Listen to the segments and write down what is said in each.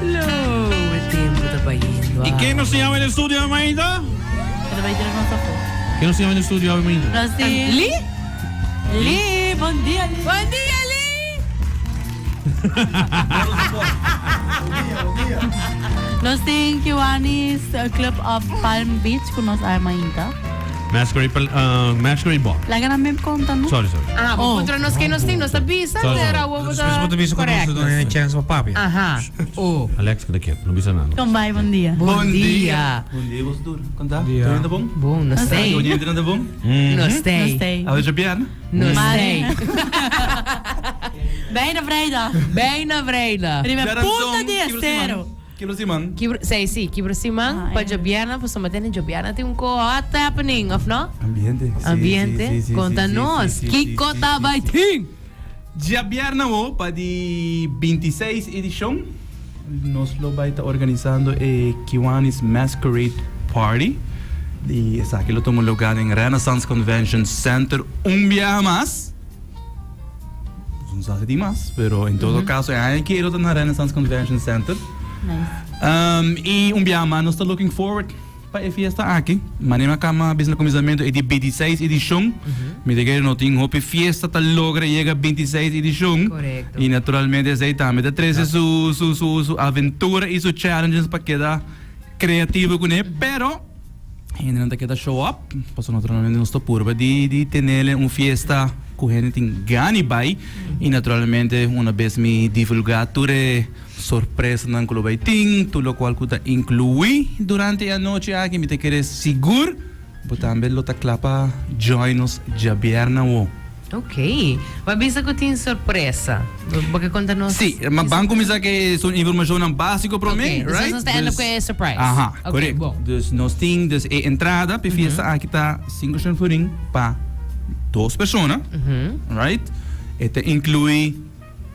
Slow e tempo ta bayendo. Y ken nos tin awe den studio awe mainta? E ta bay tira nos afo. Ken nos tin awe den studio awe mainta? Nos tin. Lee? Lee, bon dia Lee. Bon dia Lee! Nos tin Kiwanis Club of Palm Beach ku nos awe mainta. Masquerade, Masquerade Ball. Laga nan bin konta no. Sorry, sorry. Ah, bo Oh. puntra nos ken nos tin, nos ta bisa, Sorry, sorry. pero awor bo ta Despues bo ta bisa ku nos correct ta duna nos. e chèns pa papia. Aha. Oh. Alex, keda ketu, no bisa nada. Kon bai, bon dia. Bon dia. Bon dia, boso tur. Kon ta? Dia. Tur hende bon? Bon, nos Nos tei. Oye, hende ta bon? Nos Nos tei. tei. Awe djabièrnè? Nos Mari. tei. Bijna vrijdag. Bijna vrijdag. Riba Djaranson, punta di kibro siman? estero. Kibro siman? Kibro, sei si, kibro siman Ah, pa eh. djobièrnè, pasobra tene djobièrnè tin un ko hot happening, of no? Ambiente. Si, Ambiente, si, si, si, konta si, si, nos, si, si, kiko si, ta si, bai si. tin? Djabièrnè awo pa di 26 edishon nos lo bai ta organisando e Kiwanis Masquerade Party i esaki lo tuma lugá den Renaissance Convention Center un biaha mas. Nos no sa si tin mas, pero en todo caso e aña aki e lo ta na Renaissance Convention Center. Nice. I un biaha mas nos ta looking forward pa e fiesta aki. Manera mi a kama bisa na kuminsamentu e di 26 edishon. Mi ta kere no tin hopi fiesta ta logra yega 26 edishon. Korekto. I naturalmente esei tambe ta trese su su su su aventura i su challenges pa keda kreativo kuné. Pero Hendenan ta keda show up, pasobra naturalmente nos ta purba di di tenele un fiesta ku hende tin gana bai i naturalmente una bes mi divulgá tur e sorpresanan ku lo bai tin, tur lokual ku ta inkluí durante e anochi aki mi ta kere sigur bo tambe lo ta kla pa join nos djabièrnè awo. Ok. Bo a bisa ku tin sorpresa. Bo ke konta nos? Sí, ma ban kuminsá ku e son informashonnan básiko promé, Ok, right? dus nos ta end up ku e surprise. Aha, Ok, korekto. bon. Dus nos tin, dus e entrada p'e fiesta aki ta 500 florin pa dos persona, right? E ta inkluí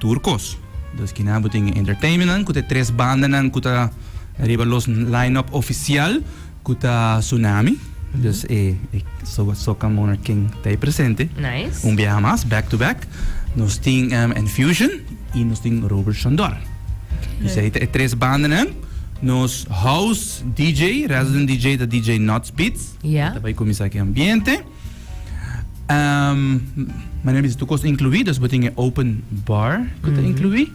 tur kos. Dus kinan bo tin e entertainmentnan ku ta e tres bandanan ku ta riba los line-up ofisial. Ku ta Tsunami, dus e Soca Monarch King ta ei presente. Nice. Un biaha mas, back to back. Nos tin Enfusion i nos tin Robert Shandor. Dus ei ta e tres bandanan. Nos house DJ, resident DJ ta DJ Nuts Beats. Ja. Ta bai kuminsá ku e ambiente. Manera mi bisa tur kos inkluí, dus bo tin e open bar ku ta inkluí.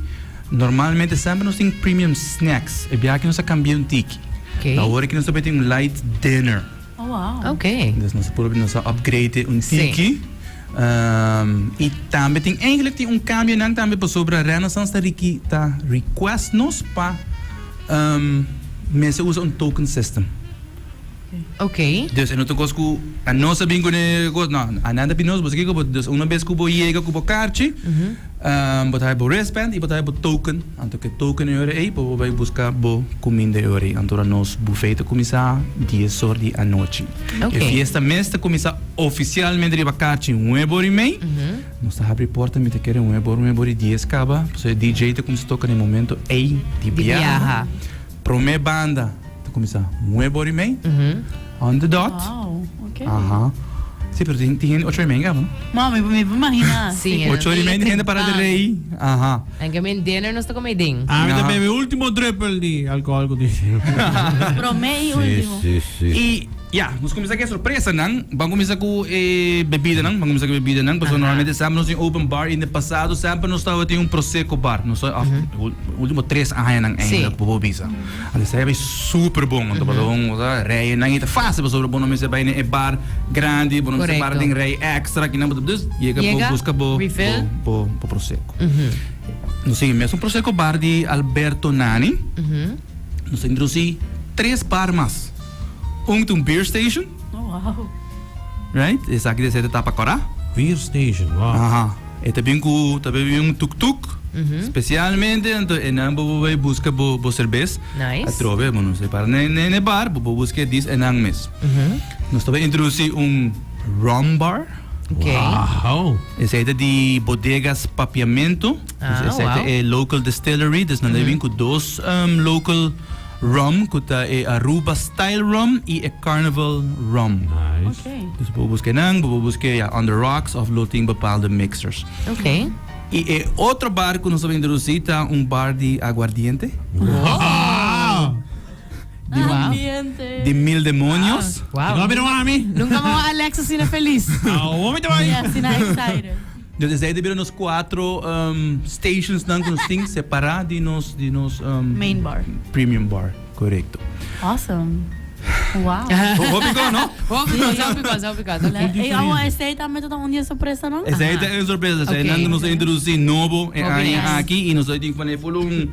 Normalmente semper nos tin premium snacks. E biaha aki nos a kambia un tiki. Ok. Awor aki nos ta bai tin un light dinner. Oh wow. Ok. Dus nos a purba nos a upgrade un Sí. tiki. I tambe tin eigenlijk tin un kambionan tambe pasobra Renaissance ta riki ta request nos pa mester usa un token system. Ok. Dus e no ta kos ku a nos a bin kuné kos, no, a nan ta bin nos, bo sa kiko bo, dus una bes ku bo yega ku bo karchi, bo ta haña bo wristband i bo ta haña bo token, anto ku e token e ora ei bo por bai buska bo kuminda e ora ei. Anto ora nos buffet ta kuminsá dies or di anochi. Ok. E fiesta mes ta kuminsá ofisialmente riba karchi nuebe or i mei, nos ta habri porta mi ta kere nuebe or, nuebe or i dies kaba, pasobra e DJ ta kuminsá toka na e momento ei di Di biaha. biaha. Promé banda ta kuminsá nuebe ora i mei, on the dot. Wow, ok. Aha. Sí, pero tin tin hende ocho ora i mei kaba, no? Ma, mi mi por imaginá. Sí, Ocho ora i mei tin hende para di rei. Aha. En ke men dinner nos ta come den. Ami ta Aha. bebe último druppel di alcohol ku tin. Promé i último. Sí, sí, sí. I ya, nos kuminsá ku e sorpresanan. Ban kuminsá ku e bebidanan, ban kuminsá ku e bebidanan, pasobra normalmente semper nos tin open bar i den pasado semper nos tabatin un prosecco bar. Nos a ultimo tres añanan eigenlijk bo por bisa. Anto esei a bai super bon, anto pasobra un cosa reinan i ta fácil pasobra bo no mester bai den e bar grandi, bo no mester para den rei extra kinan bo ta dus yega bo buska bo bo bo prosecco. Nos tin e mesun prosecco bar di Alberto Nani, nos a introduci tres bar mas. Un ta un beer station. Oh wow. Right? Esaki ta sete tapa kora. Beer station, wow. Aha. E ta bin ku ta bin un tuk tuk. Spesialmente anto e nan bo bo bai buska bo bo serbes. Nice. Atrobe bo no se para ne ne ne bar, bo bo buska e dis e nan mes. Nos ta bai introdusi un rum bar. Okay. Wow. Esei ta di Bodegas Papiamento. Ah, Esei ta wow. e local distillery. Dus nan ta bin ku dos local Rum ku ta e Aruba Style Rum i e Carnival Rum. Nice. Ok. Dus bo por buska nan, bo por buska ya on the rocks of lo tin bepaalde mixers. Ok. Y e otro bar cu nos a introduci ta un bar di aguardiente. Wow! Di, Ambiente. di mil demonios. Wow. No bira mami. Nunca m'a Alex asina feliz. Awo mi ta bai. Yeah, asina excited. Dus esey ta bira nos cuatro um, stations nan cu nos tin separa di nos, di nos um, Main bar. Premium bar, correcto. Awesome. Wow. Hopi ko, no? Hopi cos, hopi cos, hopi cos. Okay. E awo esey tambe ta un dia sorpresa, no? Esey ta un sorpresa. Esey Ok. nan nos a introduci nobo e Hopi aña nice. aki y nos a tin pone full un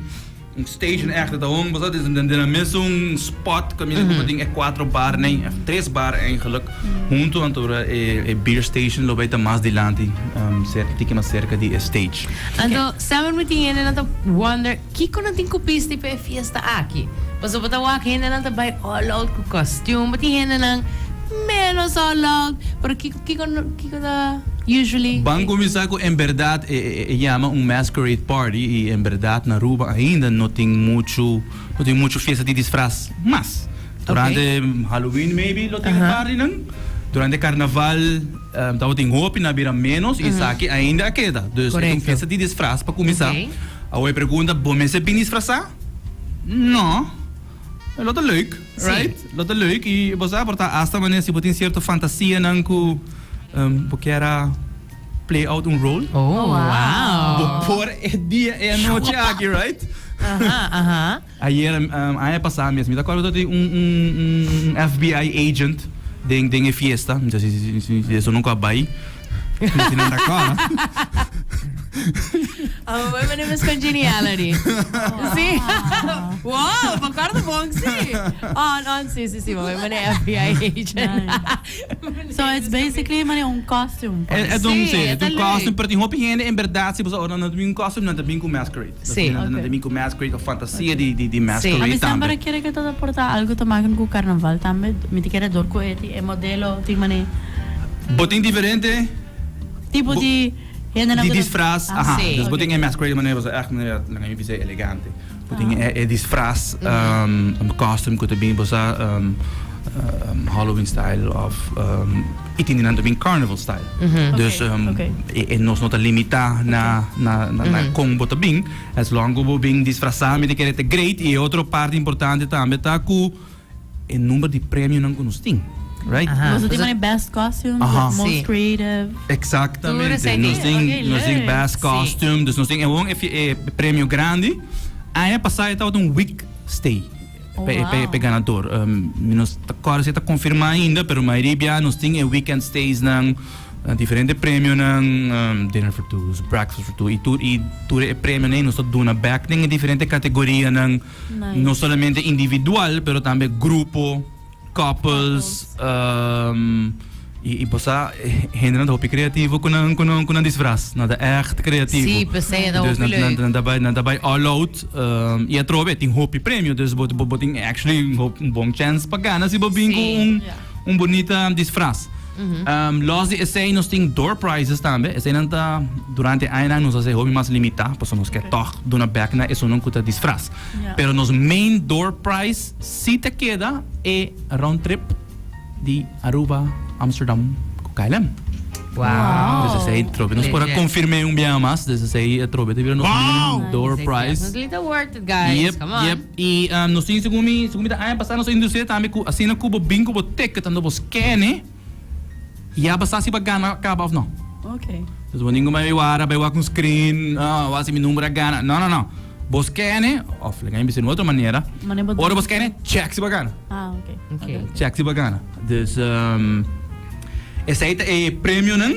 un station echt ta hon basa dus den den mesun spot kaminda ku bo tin e cuatro bar nee tres bar eigenlijk hunto anto e e beer station lo bay ta mas dilanti um cer tiki mas cerca di e stage. Anto, semper mi tin hendenan ta wonder kiko nan tin ku bisti pa e fiesta aki. Pasobra bo ta wak hendenan ta bai all out ku costume, bo tin hendenan menos all out, pero kiko kiko kiko ta usually? Ban kuminsá ku en bèrdat e e yama un masquerade party i en bèrdat na Aruba ainda no tin muchu no tin muchu fiesta di disfras mas. Durante Halloween maybe lo tin un par di nan. Durante carnaval tabatin hopi nan a bira menos i esaki ainda a keda. Dus e ta un fiesta di disfras pa kuminsá. Awor e pregunta bo mester bin disfrasá? No. Lo ta leuk, right? Lo ta leuk i bo sa por ta asta manera si bo tin cierto fantasianan ku bo kier a play out un rol. Oh, wow. Bo por e dia e anochi aki, right? Aha, aha. Ayer, aña pasá mes, mi ta acorda tin un un FBI agent den den e fiesta. Mi ta si si si eso nunca a bai. Mi si nan ta acorda. Oh, my name is Congeniality. Si. Wow, bo acorda bon, si. On, on, si, si, si. My name is FBI agent. So it's basically mane un costume. E e un, Sí, sí, e e ta un costume, leuk. pero tin hopi hende en berdad si bo sa ora nan ta bin un costume, nan ta bin ku masquerade. Sí. Nan ta bin ku masquerade of fantasia di di di A masquerade mi tambe. semper a kere ku ta por ta algu ta maken ku karnaval tambe. Mi ta kere dor ku e e modelo tin mane Bo tin diferente tipo Bo- di hendenan di ku ta disfraz, Ah, aha. Sí. Dus bo tin Ok. e masquerade manera bo sa echt manera laga mi bisa elegante. Bo tin e e disfraz, um costume ku ta bin bo sa um Halloween style of um i tin di nan ta bin carnival style. Dus Ok, um ok. e e nos no ta limita na na na na kon bo ta bin. As long ku bo bin disfrasá mi ta kere ta great. I e otro parti importante tambe ta ku e number di premionan ku nos tin, right? Aha. Boso tin mane best costume, Aha. most Sí. creative. Tur Exactamente. esei Nos tin. tin, Ok, nos tin leuk. best Sí. costume, dus nos tin gewoon e, e premio grandi. Aña pasá e tabata un week stay. Oh, Pe, pe, wow. pe ganador. Um, mi nos ta kòrda si ta konfirmá ainda, pero mayoria bia nos tin e weekend stays nan, eh, diferente premionan, um, dinner for twos, breakfast for two, i tur, i tur e premionan nos ta duna bèk den e diferente kategorianan. Nice. No solamente individual, pero tambe grupo, couples, um, y, y bo sa, hendenan ta hopi creativo cu nan, cu nan, cu nan disfraz. Nan ta echt creativo. Sí, p'esei ta Dus hopi nan, nan, leuk. nan ta bai, nan ta bai all out. Um, y atrobe tin hopi premio, dus bo, bo, bo tin actually un hop- un bon chance pa gana si bo bin Sí. cu un, Ja. un bonita disfraz. Um, los di esei nos tin door prizes tambe. Eseinan ta durante añanan nos a hasi hopi mas limitá, pasobra nos ke tòg duna bèk na esunnan ku ta disfraz. Ja. Pero nos main door prize si ta keda e round trip di Aruba, Amsterdam ku KLM. Wow. Dus esei trobe nos por a Legit. konfirm'é un biaha mas. Dus esei trobe ta bira nos Wow! main door prize. Definitely ta worth it, guys. Yep, Come on. yep. I um, nos tin segun mi, segun mi ta aña pasá nos a introducir tambe ku asina ku bo bin ku bo ticket anto bo scan ya bo sa si bo a gana kaba of no. Ok. Dus bo ningun bai wara, bai wak un screen, ah, wak si mi number a gana. No, no, no. Bo scan of laga mi bisa di un otro manera. Mane bo Ora bo scan check si bo a gana. Ah, ok. Ok. Check si bo a gana. Dus um, esei ta e premionan.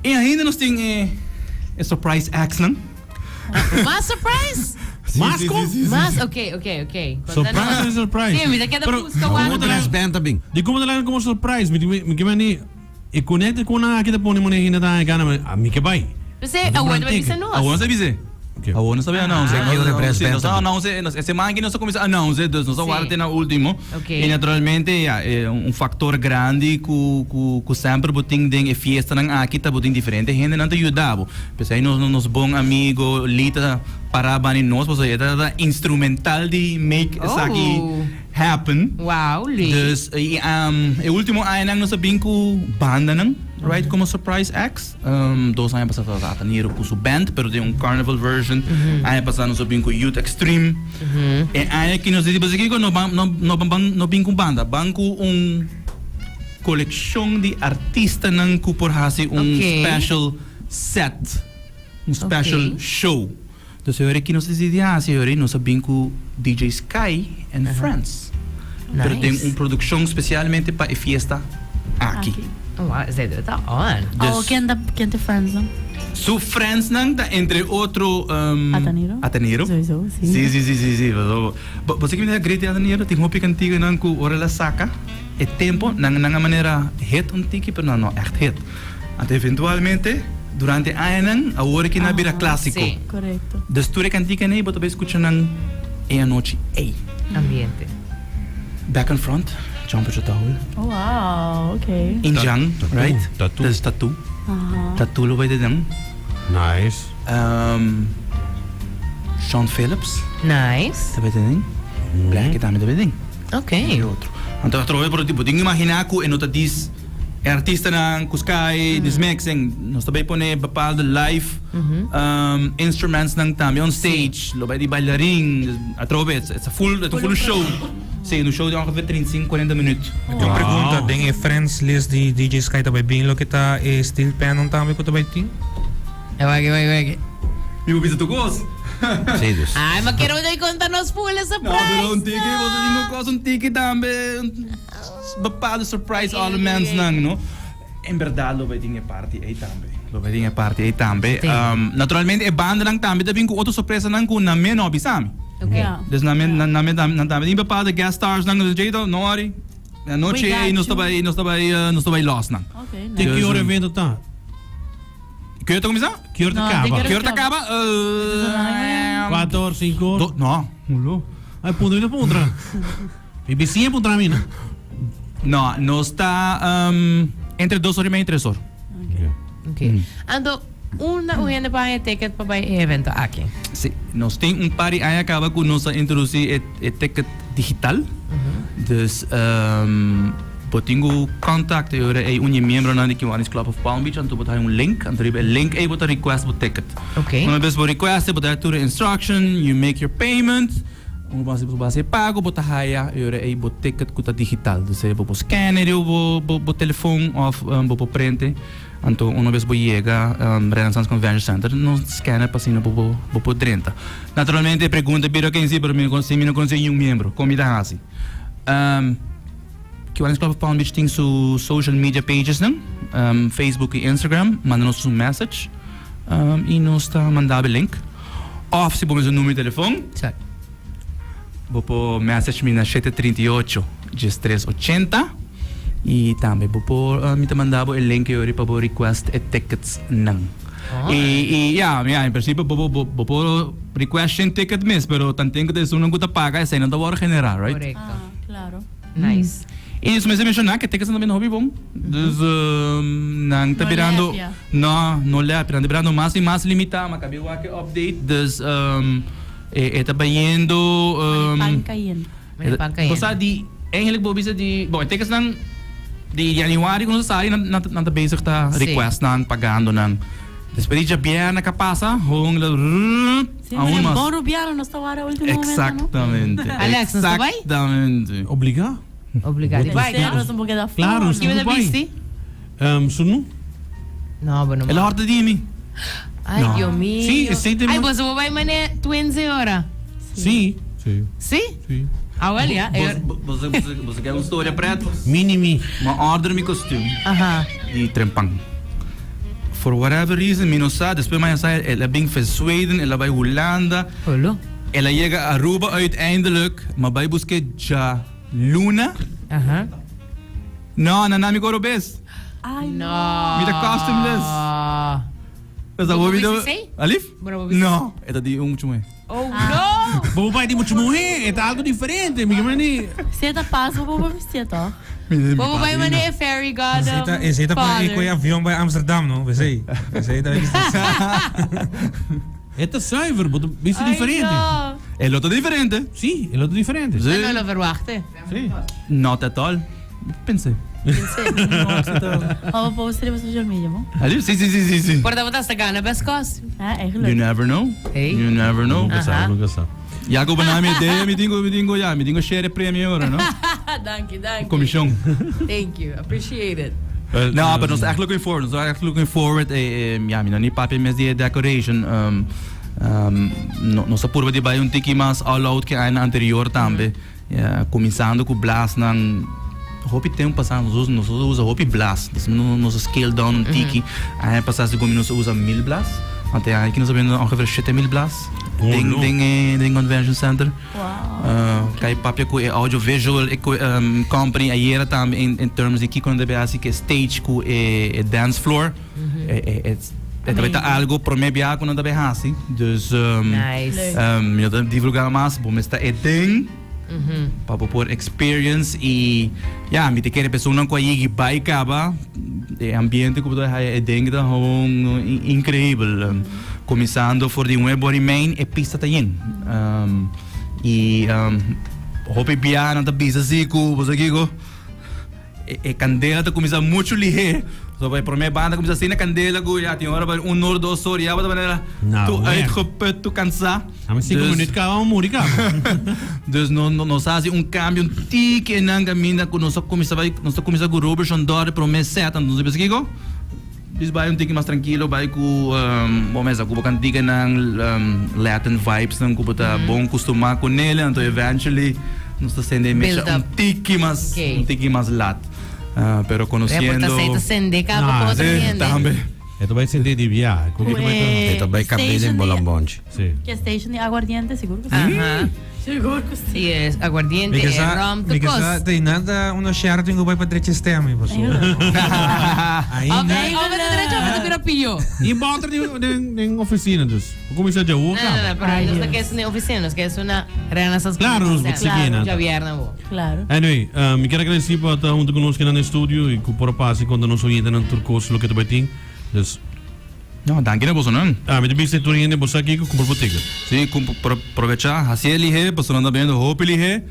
I ainda nos tin e, e surprise acts-nan. Mas surprise? Mas con? Mas, ok, ok, ok. Surprise, surprise. Sí, mi ta keda Pero, busca ¿cómo wak. te Brass band también. Di como te lagan como surprise, mi mi mi mani e connect con nan aki ta pone mone hinda ta gana a mi ke bai. P'esei, awor ta bisa nos. Awor nos ta bisa. Ok. Awor nos ta bin announce. Ah. Nos- Nos sí, nos a también. announce, nos- e semana aki nos a cuminsa announce, dus nos a Sí. warda te na ultimo. Ok. Y naturalmente, ja, eh, un factor grandi cu cu cu semper bo tin den e fiestanan aki ta bo tin diferente hendenan ta yuda bo. P'esei nos nos bon amigo Lita para bani nos pasobra e ta ta instrumental di make esaki Oh. happen. Wow, Luis. Dus y, um, e ultimo añanan nos a bin cu bandanan. right, como surprise acts. Dos aña pasa tabata Ataniro cu su band, pero den un carnival version. Aña pasa nos a bin cu Youth Extreme. E aña aki nos di pasobra kico no ban no no ban no bin cu banda, ban cu un coleccion di artistanan cu por haci un special set, un special show. Dus e ora ki nos disidi hasi e ora nos a bin ku DJ Sky and Friends. Pero den un produkshon spesialmente pa e fiesta aki. Oh wow, esei debe ta on. Dus, Oh, ken ta ken ta friends nan? Su friends nan ta entre otro Atanero. Atanero. Sowieso, si. Si, si, si, si, si. Bo bo sa ki mi ta great di Atanero? Tin hopi kantiganan ku ora el a saka e tempo nan nan a manera hit un tiki pero nan no ègt hit. Anto eventualmente durante añanan awor ki nan a bira clásico. Sí. Correcto. Dus tur e cantica nei bo ta bay scucha nan e anochi ey. Ambiente. Back and front, John Pedro Towel. Oh wow, okay. Injan, Tattoo, right? tattoo. Dus tattoo. Aha. Tattoo lo bay den. Nice. Sean Phillips Nice. ta bay den. Blackie tambe ta bay den. Okay. E otro. Anto atrobe por bo tin imagina cu e no ta dis E artistanan ku Sky, dis mixing, nos ta bay pone bepaalde live instrumentsnan tambe on stage, lo bay di bailarin, atrobe, it's a full, it's a full show. Si, un show di ongeveer 35, 40 minuut. Mi tin un pregunta, den e friends list di DJ Sky ta bay bin loke ta e steel pan tambe ku ta bay tin? E wak, wak, wak. Mi bo bisa tur kos. Sí, dus. Ay, ma kero bay konta nos full e surprise. No, pero un tiki, bo ta tin un kos un tiki tambe. Bepaalde surprise alle mensnan, no? En berdad lo bay tin e party ey tambe. Lo bay tin e party ey tambe. Naturalmente e bandanan tambe ta bin cu otro sorpresanan cu nan me no a bisa mi. Dus nan me, nan me, nan tambe tin bepaalde guest stars nan, dus Jada, no worry. E anochi ey nos ta bay, nos ta bay, nos ta bay los nan. Te ki ora evento ta? Ki ora ta cuminsa? Ki ora ta caba? Ki ora ta caba? Cuatro or, cinco or? No, hulo. Ay, puntra mi ta puntra. Mi bisiña puntra mi, no? No, nos ta entre dos or y media y tres or. Ok. Anto, unda un hende por haña ticket pa bai e evento aki? Sí, nos tin un par di aña caba cu nos a introduci e, e ticket digital. Dus bo tin cu contact e ora ey un di e miembronan di Kiwanis Club of Palm Beach, anto bo ta haña un link, anto riba e link ey bo ta request bo ticket. Ok. Una bes bo request e, bo ta haña tur e instruction, you make your payment. Ora bo hasi bo hasi e pago bo ta haya e ora ei bo ticket ku ta digital. Dus bo por scan e riba bo bo bo telefon òf bo por prente. Anto una bes bo yega Renaissance Convention Center nos scanner pa asina bo por bo por drenta. Naturalmente e pregunta bira ken si pero mi no si mi no konosé niun miembro kon mi ta hasi? Kiwanis Club of Palm Beach tin su social media pagesnan, Facebook i Instagram. Manda nos un message i nos ta manda bo e link. Of si bo mester numero di telefon, bo por message mi na shete 38 diestres ochenta y tambe bo por mi ta manda bo e link yori pa bo request e tickets nan. Y y ya, ya en principio bo bo bo por request shen ticket mes pero tanten ku ta esunnan ku ta paga esei nan ta wòrdu generá, right? Korekto. Ah, claro. Nice. Y nos mester menciona que tickets nan ta bini hopi bon. Dus nan ta No birando lepia. no, no lepia. Nan ta birando mas y mas limita. Ma cabia wak e update. Dus e, e ta bayendo Pan cayendo. Mane pan cayendo. Bo sa di eigenlijk bo bisa di bon e tickets nan di januari cu nos a sali nan nan nan ta bezig ta Sí. request nan pagando nan. Despues di djabièrnè ka pasa hon la Sí, aun pero mas. bon rubiano nos ta wara ultimo momento, no? Exactamente. Alex, nos ta bai? Exactamente. Obligá. Obligá di bai. Tercero nos un poco da Claro, nos Kiba ta bai. bisti? Sunu. No, bo no. El a horta di mi. Ay, No. Dios mío. Sí, esey ta Ay, boso bo bai mane twins e ora. Sí. Sí. Sí? Sí. Ah, wel ja. E ora- Boso boso kier un storia pret? Mini mi. Ma order mi kostuum Aha. di trempan. For whatever reason mi no sa, despues mi a sa el a bin Versweden, el a bai Hulanda. Holo. El a yega Aruba uiteindelijk, ma bai buske djaluna. Aha. No, nan na mi koro bes. Ay, No. Mi ta costumeless. Dus Bo awor mi ta. bo bisti Alif? Bo no bo bisti No, e ta di un mucho muhe. Oh no! Bo bai di mucho muhe, e ta algo diferente. Mi ke mani. Si e ta pas, bo bo bisti toch? Bo bo bai mane e fairy god. Esei ta, esei ta pa e koe avion bai Amsterdam, no? Esei. Esei ta bisti. E ta zuiver, bo ta bisti diferente. E lo ta diferente. Si, e lo ta diferente. Sí. No lo verwachte. Si. Not at all. Pens'é. Pens'é. Of post riba social media, bo? Allee, si, si, si, si, si. Por ta bo ta hasta gana best costume. Ah, eigenlijk. You never know. Hey. You never know. Nunca sa, Aha. nunca sa. Ya ku banami idea, mi tin ku, mi tin ku, ya, mi tin ku share e premio ora, no? Danki, danki. Komishon. Thank you, appreciate it. No, but nos ta echt looking forward. Nos ta echt looking forward. Eh, eh, ja, mi no ni papia mes di e decoration. Um, um, no, nos a purba di bai un tiki mas all out ke aña anterior tambe. Ja, kuminsando ku blaasnan. Hopi tempo pasá nos usa, nos usa hopi blaas. Dus nos, nos a scale down un tiki. Aña pasá segun mi nos a usa 1000 blaas. Ante aña aki nos a bende ongeveer 7000 blaas. Oh, Den, no. den, eh, den convention center. Wow. Uh, kai papia ku e audiovisual e um, company ayera tambe in, in terms di kiko nan debe hasi ku e stage ku e, e dance floor. E, e, e, e tambe ta algo prome bia ku nan ta bay hasi. Dus um, Nice. um, mi no ta divulga mas, bo mes ta e den pa bo por experience i ya, mi ta kere personanan ku a yegi bai kaba e ambiente ku bo ta haya e den ta gewoon increibel. Um, kuminsando for di nuebe ora i mein e pista ta yen. Um, i um, hopi bia nan ta bisa si ku bo sa kiko E, e candela ta cuminsa mucho lihe. So e prome banda cuminsa asina candela cu ya tin ora pa un or dos or ya bo ta manera Nou, tu bueno. uitgeput, tu cansa. Ame cinco Dus- minuut caba, muri caba. Dus no, no, nos haci un cambio un tiki enan caminda cu nos a cuminsa bai, nos a cuminsa cu Robertson Dor e prome set, anto nos a bisa kico? Dus bai un tiki mas trankilo, bai ku bo mesa ku bo kantikanan Latin vibes nan ku bo ta bon kustumá kunele, anto eventually nos ta sende e mecha Build un up. tiki mas, Ok. un tiki mas lat. Pero konosiendo. Reporta ta sende kaba Nah, ku otro Sí, hende. tambe. E ta bai sende di bia. Ku Ku e E ta bai kabel station den di- bolambonchi. Sí. Ke station di aguardiente, sigur ku si. Aha. Sigur ku si. Sí, es aguardiente, Mi e ke sa, rom, mi tur ke sa, kos. te nada uno share tengo bai pa drecha stem, paso. Of Ainda. of ta drecha of ta bira pio. I boter den den oficina dus. Bo kuminsá dja No, wou no, kaba. no, pero nos no ke esuna oficina, nos ke esuna Renaissance Claro, nos Convention Center. bo sigui, Djabièrnè bo. Claro. Anyway, mi kier agradeci pa ta hunto cu nos kinan den studio y cu por a pasa y conta nos oyentenan tur cos loke ta bay tin. Dus. No, danki na bosonan. Ah, mi ta bisa tur hende bo sa kico, cumpra bo ticket. Sí, cumpra, probecha, haci lihe, pasobra nan ta bendo hopi lihe.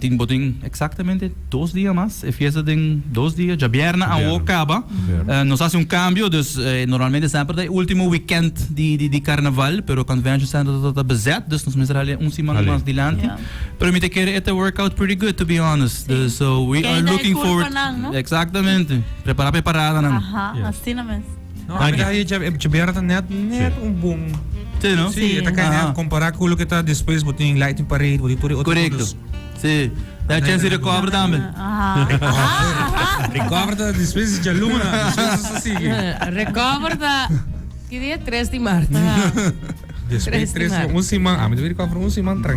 Tin bo tin exactamente dos dia mas, e fiesta den dos dia, djabièrnè awo caba. Nos haci un cambio, dus normalmente semper ta e ultimo weekend di di carnaval, pero Convention Center ta ta bezet, dus nos mester hali un siman mas dilanti. Pero mi ta kere e ta work out pretty good to be honest. So we are looking forward. Exactamente. Prepara pa e paradanan. Aha, asina mes. No, a mi ta haye djabièrnè ta net net un bon. Sí, no? Sí, e ta kai net kompará ku loke ta despues bo tin lighting parade, bo tin tur e otro Korekto. cosas. Sí. Da chance di recover tambe. Aha. Aha. Recover ta despues di djaluna, despues nos ta sigui. Recover ta ki dia? Tres di mart. Despues Tres di tres, mart. un siman, a mi ta recover un siman tranquilo.